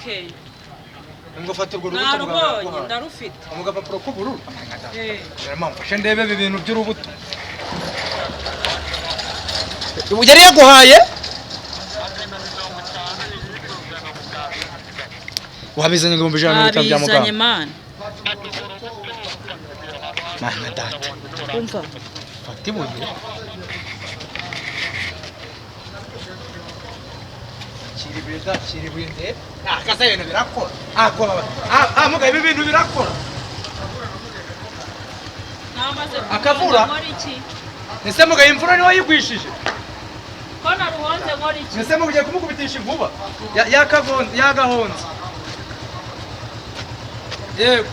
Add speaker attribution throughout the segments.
Speaker 1: Okay.
Speaker 2: Ngo fata urwo rubuto muganga
Speaker 1: Narubonye,
Speaker 2: yaguhaye.
Speaker 1: ndarufite.
Speaker 2: Mu gapapuro k'ubururu.
Speaker 1: Eh.
Speaker 2: Mfashe ndebe ibi bintu by'urubuto. Ubu yari yaguhaye? Wabizanye ngo 150 bya muganga.
Speaker 1: Nabizanye man.
Speaker 2: Mana data.
Speaker 1: Umva.
Speaker 2: Fata ibuye. Kiri ibuye da, kiri ibuye ndebe. Akaza ibintu birakora. Ah, muga ibi bintu birakora.
Speaker 1: Namaze
Speaker 2: Akavura?
Speaker 1: Nkora iki?
Speaker 2: Ese muga imvura niwe yigwishije?
Speaker 1: Ko naruhonze nkora iki?
Speaker 2: Ese muga ugiye kumukubitisha inkuba? Yakagonze, yagahonze. Yego.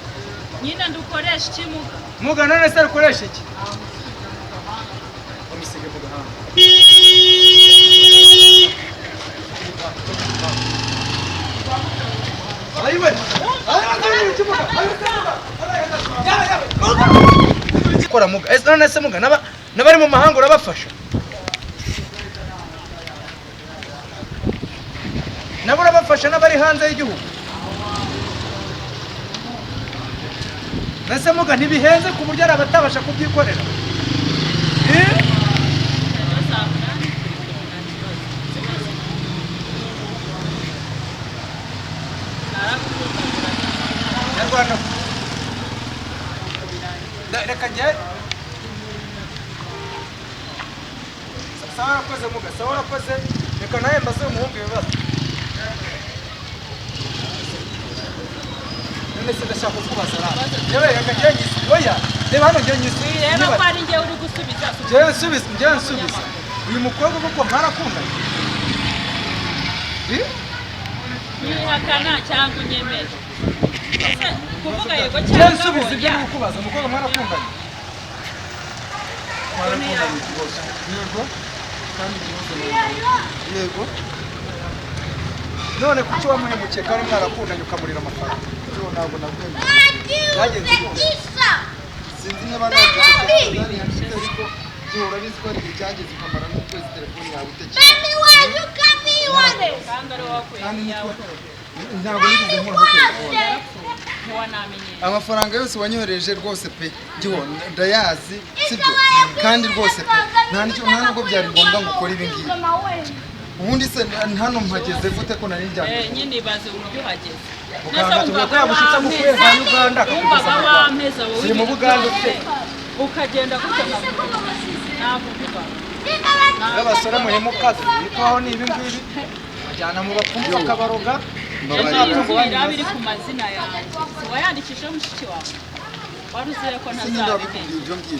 Speaker 1: Nyine ndukoresha iki muga?
Speaker 2: Muga none se rukoresha iki? Umusige mu gahanga. Ayiwe! Ayiwe! Kora muga. Ese none se muga n'abari mu mahanga urabafasha? Nabo urabafasha n'abari hanze y'igihugu? Nase muga ntibihenze ku buryo ari abatabasha kubyikorera. Nyarwanda. Reka njye. Sawa urakoze muga, sawa urakoze. Reka nawe mbaze umuhungu ibibazo. None se ndashaka kukubaza rero. Yewe reka njye nyisi. Oya, reba hano njye nyisi.
Speaker 1: Reba ko ari njye uri gusubiza.
Speaker 2: Njye nsubiza. Uyu mukobwa koko mwarakundanye?
Speaker 1: Nyihakana cyangwa unyemere. Kuvuga yego
Speaker 2: Njye
Speaker 1: cyangwa
Speaker 2: nsubiza ibyo
Speaker 1: oya.
Speaker 2: ndi kukubaza, umukobwa mwarakundanye?
Speaker 3: Twarakundanye rwose.
Speaker 2: Yego.
Speaker 3: Kandi igihugu yego.
Speaker 2: None kuki wamuhemukiye kandi mwarakundanye ukamurira amafaranga?
Speaker 3: Byo ntabwo naguhemukiye.
Speaker 2: Byagenze gute?
Speaker 3: Sinzi niba nari ariko byo urabizi ko hari igihe cyageze ukamara nk'ukwezi telefone yawe itakiri.
Speaker 1: Kandi ari wowe wakuye
Speaker 3: Kandi
Speaker 1: iyawe.
Speaker 3: ntabwo nigeze nkoraho telefone.
Speaker 1: Ntiwanamenyera.
Speaker 3: Amafaranga yose wanyohereje rwose pe giho ndayazi sibyo kandi rwose pe nta nubwo byari ngombwa ngo ukore ibi ngibi. Ubundi se hano mpageze gute ko nari njyanye?
Speaker 1: Nyine ibaze uburyo uhageze.
Speaker 2: Muganga tubwiye ko yagushitse agukuye za Uganda akakugeza mu Rwanda.
Speaker 1: Wameza wowe.
Speaker 2: Ziri mu Buganda ufite.
Speaker 1: Ukagenda gutya ntabwo biba.
Speaker 2: Abasore muhemuka twitaho ni ibi ngibi. Bajyana mu bapfumu bakabaroga.
Speaker 1: Inzu iraba iri ku mazina yanjye. Wayandikishijeho mushiki wawe. Wari uzi ko ntazabimenya.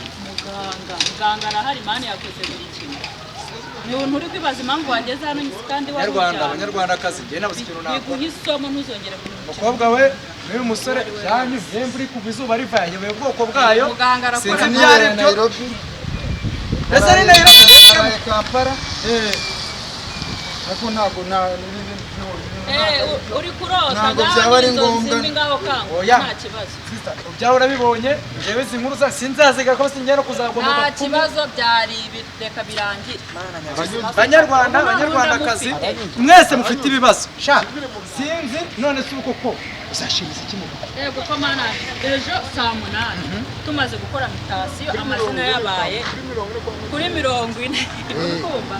Speaker 1: Muganga arahari mani yakoze buri kimwe. Nturi kwibaza impamvu wageze hano kandi wari
Speaker 2: Nyarwanda, abanyarwandakazi njye nabuze ikintu nakora.
Speaker 1: Biguha isomo ntuzongere kumenya.
Speaker 2: Umukobwa we n'uyu musore byanyu imvura iri kuva izuba riva yayobeye ubwoko bwayo.
Speaker 1: Muganga arakora.
Speaker 2: Sinzi ibyo ari byo.
Speaker 3: Nairobi.
Speaker 2: Ese ni Nairobi?
Speaker 3: Kampala. Ariko ntabwo
Speaker 1: Uri kurota
Speaker 3: ntabwo byaba ari ngombwa.
Speaker 1: Nta kibazo.
Speaker 2: Byaba urabibonye njyewe izi nkuru sinzaziga ko singiye no kuzagwa mu
Speaker 1: Nta
Speaker 2: bapfumu.
Speaker 1: kibazo byari reka birangire.
Speaker 2: Banyarwanda, banyarwandakazi mwese mufite ibibazo. Sha sinzi none si uko ko uzashimiza iki mugabo?
Speaker 1: Yego ko mana ejo saa 8 tumaze gukora mitasiyo amazina yabaye kuri 40. Urikumva?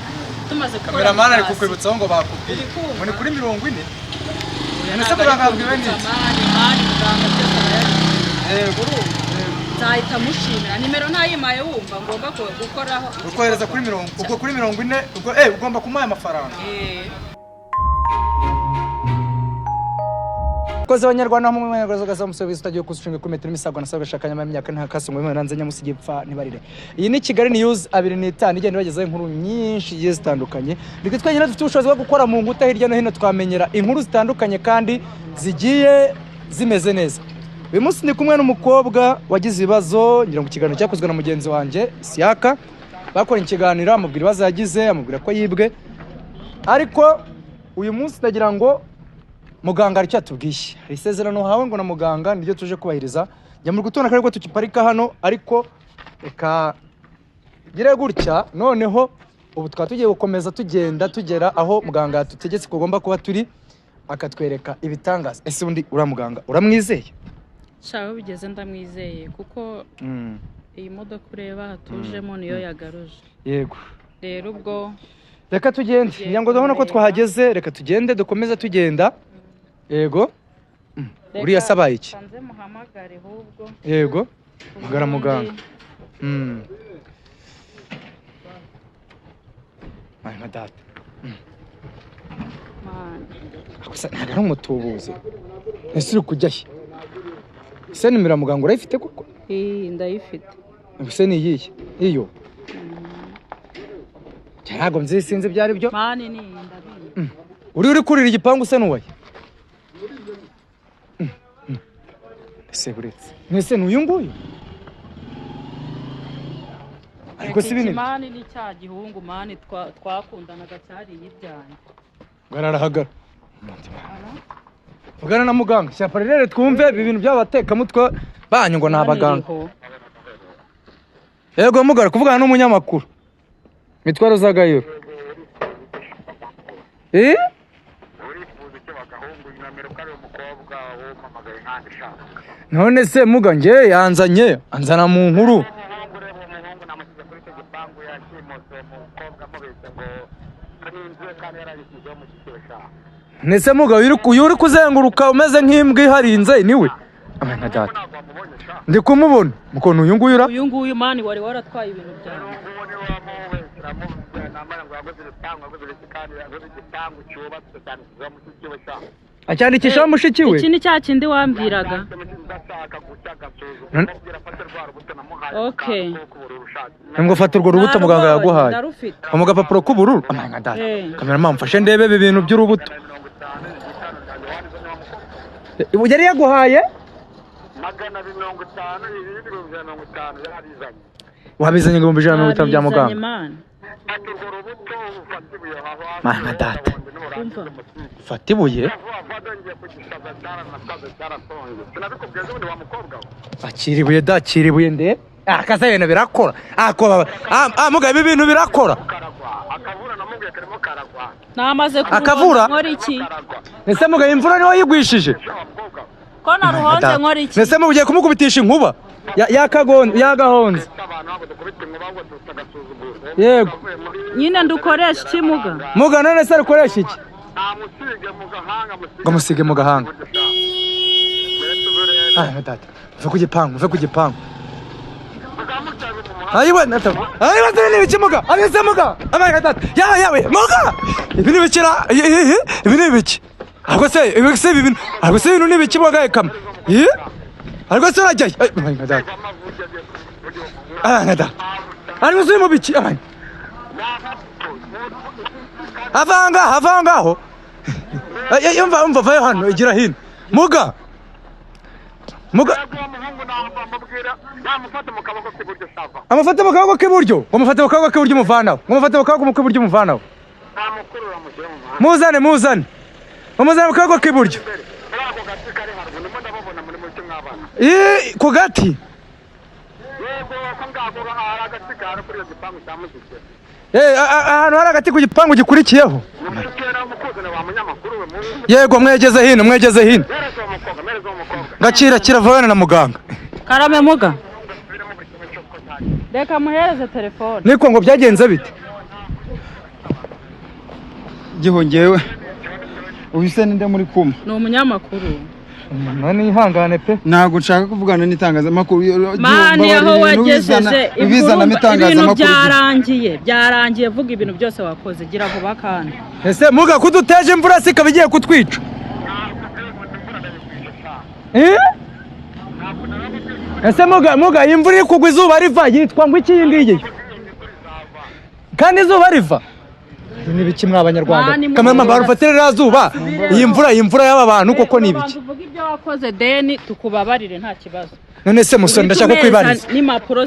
Speaker 1: Tumaze gukora.
Speaker 2: Kameramani ari kukwibutsaho ngo bakubwiye. Ngo ni kuri 40. None se muganga abwiwe n'iki?
Speaker 1: Mani muganga byose arayabibwiye.
Speaker 2: Yego.
Speaker 1: Nzahita mushimira. Nimero ntayimaye wumva ngomba gukoraho.
Speaker 2: Ukohereza kuri 40. Ubwo kuri 40 ubwo ugomba kumuha amafaranga. Koze abanyarwanda hamwe n'abanyarwanda gaza musobizo utagiye kushinga ku metero imisago nasabwe shakanya imyaka nta kaso ngo nanze nyamusige pfa ntibarire. Iyi ni Kigali News 25 igenda bagezaho inkuru nyinshi zigiye zitandukanye. Niko twenyine dufite ubushobozi bwo gukora mu nkuta hirya no hino twamenyera inkuru zitandukanye kandi zigiye zimeze neza. Uyu munsi ndi kumwe n'umukobwa wagize ibibazo ngira ngo ikiganiro cyakozwe na mugenzi wanjye Siaka. Bakora ikiganiro amubwira ibibazo yagize, amubwira ko yibwe. Ariko uyu munsi ndagira ngo muganga aricyo atubwiye. Hari isezerano hawe ngo na muganga niryo tuje kubahiriza. Njya mu gutona kariko tukiparika hano ariko reka gire gutya noneho ubu twaba tugiye gukomeza tugenda tugera aho muganga yatutegetse kugomba kuba turi. akatwereka ibitangaza. Ese undi uriya muganga uramwizeye?
Speaker 1: Shaho bigeze ndamwizeye kuko iyi modoka ureba hatujemo niyo yagaruje.
Speaker 2: Yego.
Speaker 1: Rero ubwo
Speaker 2: Reka tugende.
Speaker 1: Tugiye
Speaker 2: Ngira ngo ndabona ko
Speaker 1: kumureba.
Speaker 2: twahageze, reka tugende dukomeze tugenda. Yego. Uriya se abaye iki?
Speaker 1: Reka nze muhamagare ahubwo.
Speaker 2: Yego. Mugara muganga. Ay, nka data.
Speaker 1: Man.
Speaker 2: Gusa ntabwo ari umutubuzi. Ese uri kujya he? Ese nimero ya muganga urayifite koko?
Speaker 1: Iyi ndayifite.
Speaker 2: Ese ni iyihe? Iyo. Ntabwo nzi, sinzi ibyo ari byo.
Speaker 1: Man, ni iyi ndabizi.
Speaker 2: Uri kurira igipangu se n'uwaye? Ese buretse. Ese ni uyu nguyu? Ariko si binini.
Speaker 1: Man, ni cya gihungu man twakundanaga cyariye ibyanjye.
Speaker 2: Gararahagara. Vugana na muganga. Shyira paralele twumve ibi bintu by'abatekamutwe banyu ngo ni abaganga. Yego mugara kuvugana n'umunyamakuru. Mitwaro zagayiro. Eh? None se muga nge yanzanye anzana mu nkuru. Nese muga uri kuzenguruka umeze nk'imbwa iharinze niwe. Amana data. Ndi kumubona mukono uyu nguyu.
Speaker 1: Uyu nguyu man wari waratwaye ibintu byanjye.
Speaker 2: Acyandikisha mushiki we.
Speaker 1: Iki ni cya kindi wambwiraga. Okay.
Speaker 2: Ngo fata urwo rubuto muganga yaguhaye. Mu gapapuro k'ubururu. Amana data. Kamera mfashe ndebe ibi bintu by'urubuto. Yari yaguhaye
Speaker 4: 250 yarabizanye.
Speaker 2: Wabizanye 150 bya muganga. Mana data. Fata ibuye. Akira ibuye da, akira ibuye nde. Akaza ibintu birakora. Muga ibi bintu birakora.
Speaker 1: Namaze
Speaker 2: akavura
Speaker 1: nkora iki?
Speaker 2: Ese muga imvura niwe yigwishije?
Speaker 1: Ko naruhonze nkora iki?
Speaker 2: Ese mugiye kumukubitisha inkuba? Yagahonze. Yego.
Speaker 1: Nyine ndukoresha iki muga?
Speaker 2: Muga none se arukoresha iki? Ngo musige mu gahanga. Ah data. Uve ku gipangu, uve ku gipangu. Ayiwe nata. Ayiwe ni ibiki muga? Ayiwe muga. Amara data. Ya yawe muga. Ibi ni bikira. Ibi ni ibiki? Ariko se ibi se ibi ariko se ibintu ni ibiki muga ekama? Eh? Ariko se urajyaye. Ay data. Ah data. Ariko se mu biki? Ay. Avanga, avanga aho. Ay umva vayo hano igira hino. Muga. Muga. Amufate mu kaboko k'iburyo. Amufate mu kaboko k'iburyo umuvanaho. Amufate mu kaboko k'iburyo umuvanaho. Muzane, muzane. Muzane mu kaboko k'iburyo. Eh, ku gati. Eh, ahantu hari agati ku gipangu gikurikiyeho. Yego mwegeze hino, mwegeze hino. Gakira kiravana na muganga.
Speaker 1: Karame muga. Reka muhereze telefone.
Speaker 2: Niko ngo byagenze bite?
Speaker 3: Giho ngewe. Ubise ninde muri kuma?
Speaker 1: Ni umunyamakuru.
Speaker 2: Mani ihangane pe.
Speaker 3: Ntago nshaka kuvugana n'itangazamakuru.
Speaker 1: Mani aho wagejeje ibintu byarangiye, byarangiye vuga ibintu byose wakoze gira vuba kandi.
Speaker 2: Ese muga kuduteje imvura sika bigiye kutwica. Eh? Ese muga imvura iri kugwa izuba riva yitwa ngo iki ngiyi? Kandi izuba riva. Ni biki mwa abanyarwanda? Kamera barufatire razuba. Iyi mvura y'aba bantu koko ni biki?
Speaker 1: Uvuga ibyo wakoze deni tukubabarire nta kibazo.
Speaker 2: None se musore ndashaka kwibariza.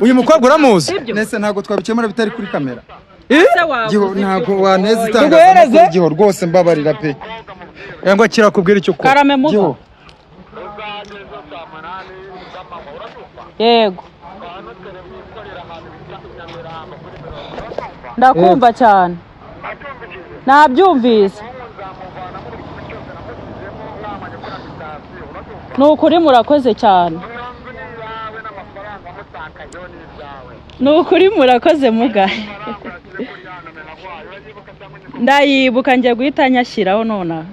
Speaker 2: Uyu mukobwa uramuzi?
Speaker 3: Nese ntago twabikemura bitari kuri kamera.
Speaker 1: Giho
Speaker 3: ntago waneza itangazamakuru Giho rwose mbabarira pe.
Speaker 2: Yangwa kirakubwira icyo ukora.
Speaker 1: Karame muga. Yego. Ndakumva cyane. Nabyumvise. Ni ukuri murakoze cyane. Ni ukuri murakoze muga. Ndayibuka, ngiye guhita nyashyiraho nonaha.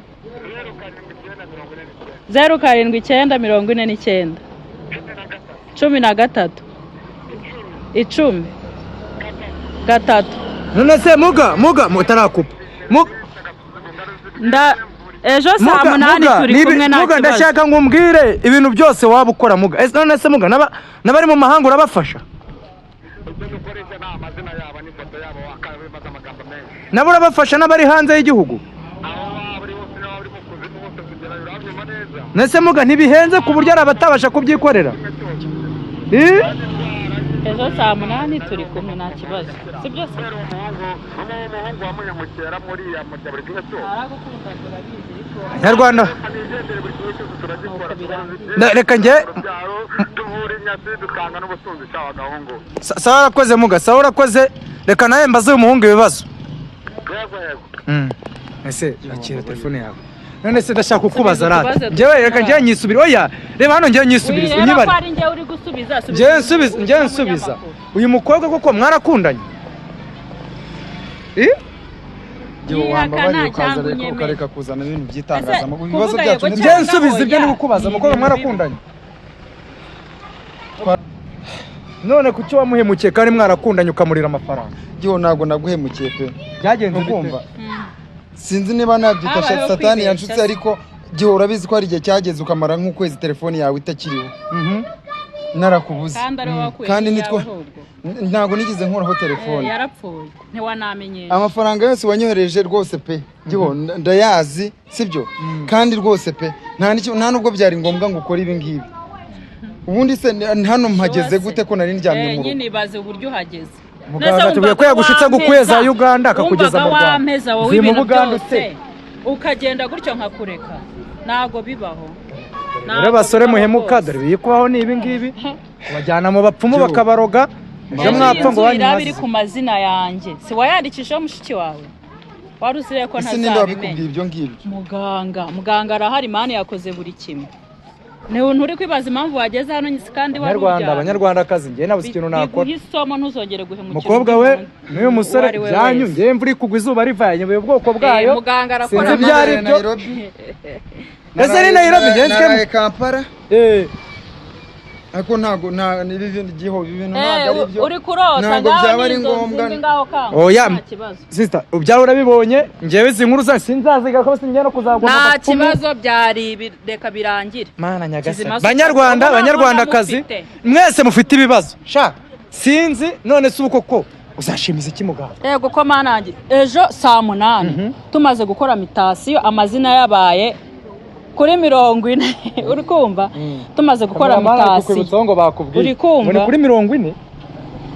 Speaker 1: 079 49 13 10 3.
Speaker 2: None se muga, muga mutarakupa.
Speaker 1: Nda ejo saa
Speaker 2: Muga,
Speaker 1: 8
Speaker 2: muga,
Speaker 1: turi kumwe, nta
Speaker 2: muga
Speaker 1: kibazo.
Speaker 2: Ndashaka ngo umbwire ibintu byose waba ukora, muga. Ese none se muga, n'abari mu mahanga urabafasha? Nabo urabafasha, n'abari hanze y'igihugu? Nese muga, ntibihenze ku buryo hari abatabasha kubyikorera? Eh?
Speaker 1: Ejo saa 8 turi kumwe, nta kibazo, si byo se?
Speaker 2: Nyarwanda reka njye sawa, urakoze muga, sawa urakoze. Reka nawe mbaze uyu muhungu ibibazo. Ese akira telefone yawe. None se ndashaka kukubaza
Speaker 1: Subiza
Speaker 2: rata.
Speaker 1: utubazo.
Speaker 2: Njyewe reka njyewe nyisubire. Oya, reba hano, njyewe nyisubirize
Speaker 1: Wireba ko
Speaker 2: unyibare.
Speaker 1: ari njyewe uri gusubiza, subiza.
Speaker 2: Njyewe nsubiza, njyewe nsubiza. Uyu mukobwa koko mwarakundanye? Eh?
Speaker 3: Giho
Speaker 1: Yihakana
Speaker 3: wambabariye ukaza
Speaker 1: cyangwa
Speaker 3: reka
Speaker 1: unyemere.
Speaker 3: ukareka kuzana ibintu by'itangazamakuru.
Speaker 1: Ese
Speaker 3: Ibibazo
Speaker 1: kuvuga
Speaker 3: byacu
Speaker 1: yego
Speaker 3: ni
Speaker 2: Njyewe
Speaker 1: cyangwa
Speaker 2: nsubiza ibyo
Speaker 1: oya,
Speaker 2: ndi kukubaza,
Speaker 1: ni
Speaker 2: mukobwa
Speaker 1: ibintu
Speaker 2: mwarakundanye? None kuki wamuhemukiye kandi mwarakundanye, ukamurira amafaranga?
Speaker 3: Giho, ntabwo naguhemukiye pe.
Speaker 2: Byagenze bite?
Speaker 3: Ukumva? Sinzi niba nabyita
Speaker 1: Habayeho
Speaker 3: satani
Speaker 1: kwibeshya
Speaker 3: yanshutse,
Speaker 1: se.
Speaker 3: ariko Giho urabizi ko hari igihe cyageze ukamara nk'ukwezi telefone yawe itakiriho. Narakubuze.
Speaker 1: Kandi ari wowe wakuye
Speaker 3: Kandi
Speaker 1: iyawe
Speaker 3: nitwa
Speaker 1: ahubwo.
Speaker 3: Ntabwo nigeze nkuraho telefone.
Speaker 1: Yarapfuye ntiwanamenyesha.
Speaker 3: Amafaranga yose wanyohereje rwose pe, Giho ndayazi, sibyo? Kandi rwose pe, nta n'icyo- nta nubwo byari ngombwa ngo ukore ibi ngibi. Ubundi se hano mpageze gute ko nari ndyamye mu rugo?
Speaker 1: Nyine ibaze uburyo uhageze.
Speaker 2: Muganga
Speaker 1: Nese
Speaker 2: atubwiye ko
Speaker 1: wumvaga
Speaker 2: yagushutse agukuye za
Speaker 1: wampeza,
Speaker 2: Uganda akakugeza mu
Speaker 1: wumvaga
Speaker 2: Rwanda.
Speaker 1: wampeza wowe
Speaker 2: Uvuye mu
Speaker 1: ibintu
Speaker 2: Buganda
Speaker 1: byose
Speaker 2: ute?
Speaker 1: ukagenda gutyo nkakureka, ntago bibaho.
Speaker 2: Rero abasore muhemuka, dore ibiyikubaho ni ibi ngibi: kubajyana mu bapfumu
Speaker 3: Giho.
Speaker 2: bakabaroga, ejo
Speaker 1: Ejo
Speaker 2: mwapfa ngo
Speaker 1: inzu
Speaker 2: wanyu
Speaker 1: iraba iri
Speaker 2: mwazize.
Speaker 1: ku mazina yanjye. Si wayandikishaho mushiki wawe? Wari uzi ko
Speaker 3: Ese ninde wabikubwiye
Speaker 1: ntazabimenya?
Speaker 3: ibyo ngibyo?
Speaker 1: Muganga, muganga arahari, mani yakoze buri kimwe. Nturi kwibaza impamvu wageze hano kandi wari
Speaker 2: Banyarwanda,
Speaker 1: uryamye.
Speaker 2: banyarwandakazi, njyewe nabuze ikintu nakora.
Speaker 1: Biguha isomo, ntuzongere guhemukira
Speaker 2: Mukobwa
Speaker 1: undi
Speaker 2: we
Speaker 1: muntu
Speaker 2: n'uyu
Speaker 1: uwo
Speaker 2: musore
Speaker 1: ari we
Speaker 2: byanyu,
Speaker 1: wese.
Speaker 2: njyewe imvura iri kugwa izuba riva, yanyobeye ubwoko bwayo.
Speaker 1: Muganga arakora.
Speaker 2: Sinzi ibyo ari byo.
Speaker 3: Nairobi.
Speaker 2: Ese ni Nairobi? Njyewe
Speaker 3: Naraye Kampala.
Speaker 2: Eh,
Speaker 3: Ariko ntabwo nta ibi bintu, Giho, ibi bintu ntabwo ari byo.
Speaker 1: Uri kurota.
Speaker 3: Ntabwo
Speaker 1: Ngaho
Speaker 3: byaba ari
Speaker 1: n'izo
Speaker 3: ngombwa.
Speaker 1: nzindi ngaho kanga.
Speaker 2: Oya.
Speaker 1: Nta kibazo.
Speaker 2: Sister, ubyara urabibonye. Njyewe izi nkuru zawe sinzaziga ko sinjya no kuzagwa mu
Speaker 1: Nta
Speaker 2: bapfumu.
Speaker 1: kibazo, byari ibi, reka birangire.
Speaker 2: Mana nyagasani.
Speaker 1: Kizima
Speaker 2: Banyarwanda,
Speaker 1: ubu nta
Speaker 2: banyarwandakazi,
Speaker 1: mufite.
Speaker 2: mwese mufite ibibazo sha, sinzi. None se ubu koko uzashimiza iki muganga?
Speaker 1: Yego ko manange, ejo saa 8 tumaze gukora mutation, amazina yabaye kuri 40, uri kumva? Tumaze gukora mutation.
Speaker 2: Kukwibutsaho ngo bakubwiye
Speaker 1: Uri kumva?
Speaker 2: ngo ni kuri 40.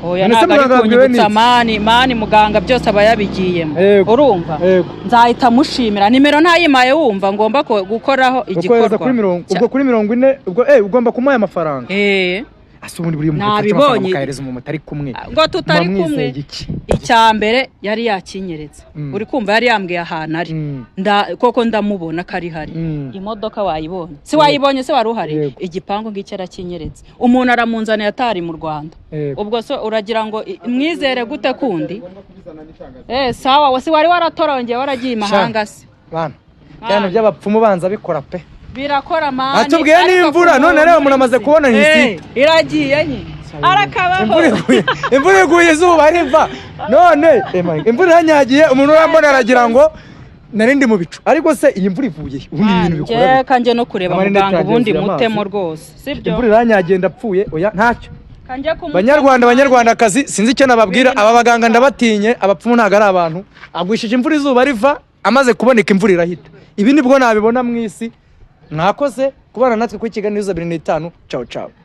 Speaker 1: Oya,
Speaker 2: None se
Speaker 1: ntabwo ari
Speaker 2: muganga wabwiwe
Speaker 1: kunyibutsa.
Speaker 2: n'iki?
Speaker 1: Mani, mani, muganga byose aba yabigiyemo.
Speaker 2: Yego.
Speaker 1: Urumva?
Speaker 2: Yego.
Speaker 1: Nzahita mushimira. Nimero ntayimaye, wumva ngomba gukoraho
Speaker 2: Ukohereza
Speaker 1: igikorwa.
Speaker 2: kuri mirongo, ubwo kuri 40, ubwo ugomba kumuha amafaranga.
Speaker 1: Eh.
Speaker 2: Ase ubundi buriya umuntu ufite
Speaker 1: Nabibonye.
Speaker 2: amafaranga mukahereza umuntu mutari kumwe,
Speaker 1: Ngo tutari
Speaker 2: muba
Speaker 1: kumwe.
Speaker 2: mwizeye iki?
Speaker 1: Icya mbere yari yakinyeretse. Uri kumva? Yari yambwiye ahantu ari. Koko ndamubona ko ari hari. Imodoka wayibonye, si wayibonye se wari uhari?
Speaker 2: Yego.
Speaker 1: Igipangu ngicyo arakinyeretse, umuntu aramunzaniye atari mu Rwanda.
Speaker 2: Yego.
Speaker 1: Ubwo so uragira ngo mwizere gute kundi? Sawa, si wari waratorongeye, waragiye imahanga se?
Speaker 2: Bana, byano by'abapfumu banza bikora pe.
Speaker 1: Birakora mani.
Speaker 2: Atubwiye
Speaker 1: Ariko
Speaker 2: n'imvura,
Speaker 1: ku
Speaker 2: none
Speaker 1: muntu
Speaker 2: rero umuntu amaze kubona
Speaker 1: Eh, iragiye nyine, arakabaho.
Speaker 2: Imvura iguye, imvura iguye izuba riva. None imvura iranyagiye, umuntu urambona aragira ngo nari ndi mu bicu. Ariko se iyi mvura ivuye he? Ubundi ibintu bikora bite?
Speaker 1: Njye kanjye no kureba
Speaker 2: Amarinete
Speaker 1: muganga
Speaker 2: yanjye
Speaker 1: ubundi
Speaker 2: yuzuye amazi.
Speaker 1: mutemo rwose, sibyo?
Speaker 2: Imvura iranyagiye ndapfuye. Oya, ntacyo.
Speaker 1: Kanjye kumutema.
Speaker 2: Banyarwanda, banyarwandakazi, sinzi icyo nababwira. Aba baganga ndabatinye, abapfumu ntabwo ari abantu. Agwishije imvura izuba riva, amaze kuboneka imvura irahita. Ibi nibwo nabibona mu isi. Mwakoze kubana natwe kuri Kigali News 25. Ciao ciao.